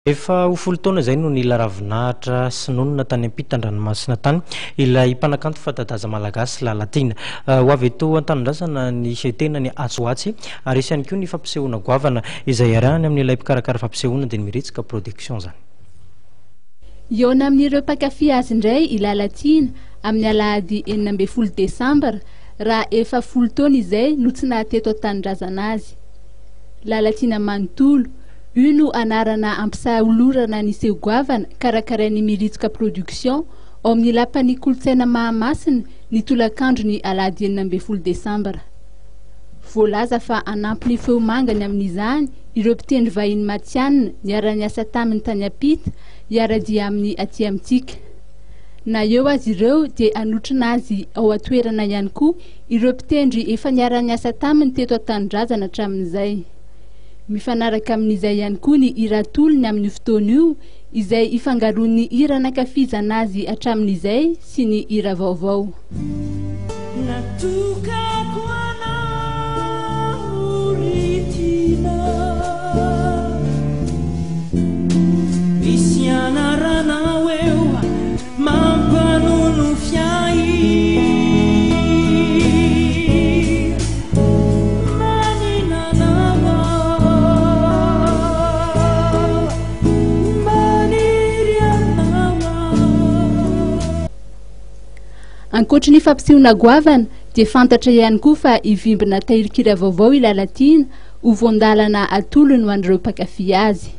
Efa ho 10 taona izay no nila ravinahitra sy nonina tany ampitan-dranomasina tany ilay mpanakanto fanta-daza malagasy Lalatiana. Ho avy eto an-tanindrazana ny tenany atsy ho atsy ary hisy ihany koa ny fampisehoana goavana izay iarahany amin'ilay mpikarakara fampisehoana dia ny Miritska Production izany. Hihaona amin'ireo mpankafy azy indray i Lalatiana amin'ny alahady 16 desambra raha efa 10 taona izay no tsy naha-teto an-tanindrazana azy. Lalatiana manontolo. Io no anarana ampisaholorana ny seho goavana karakarain'ny Miritsoka Production ao amin'ny Lapan'ny Kolontsaina Mahamasina ny tolakandron'ny alahady 16 desambra. Voalaza fa hanampy ny feo mangany amin'izany ireo mpitendry vahiny matihanina niara-niasa taminy tany am-pita hiara-dia aminy aty amintsika. Na eo aza ireo dia hanotrona azy ao an-toerana ihany koa ireo mpitendry efa niara-niasa taminy teto an-tanindrazana hatramin'izay. Mifanaraka amin'izay ihany koa ny hira atolony amin'io fotoana io, izay ifangaroan'ny hira nankafizana azy hatramin'izay sy ny hira vaovao. Natokako anao ry tiana. Misy anaranao eo mampanonofy ahy. Manina anao aho, maniry anao aho. Ankoatry ny fampisehoana goavana dia fantatra ihany koa fa hivimbina tahirin-kira vaovao i Lalatiana ho voan-dalana atolony ho an'ireo mpankafy azy.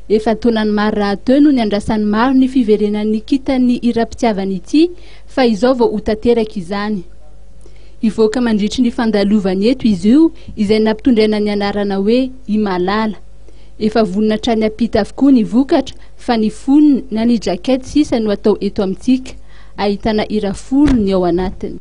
Efa an-taonany maro rahateo no niandrasan'ny maro ny fiverenan'ny kintan'ny hiram-pitiavana ity fa izao vao ho tanteraka izany. Hivoaka mandritry ny fandalovany eto izy io izay nampitondraina ny anarana hoe I Malala. Efa vonona hatrany am-pita avokoa ny vokatra fa ny fonony na ny jacket sisa no atao eto amintsika. Ahitana hira 10 ny ao anatiny.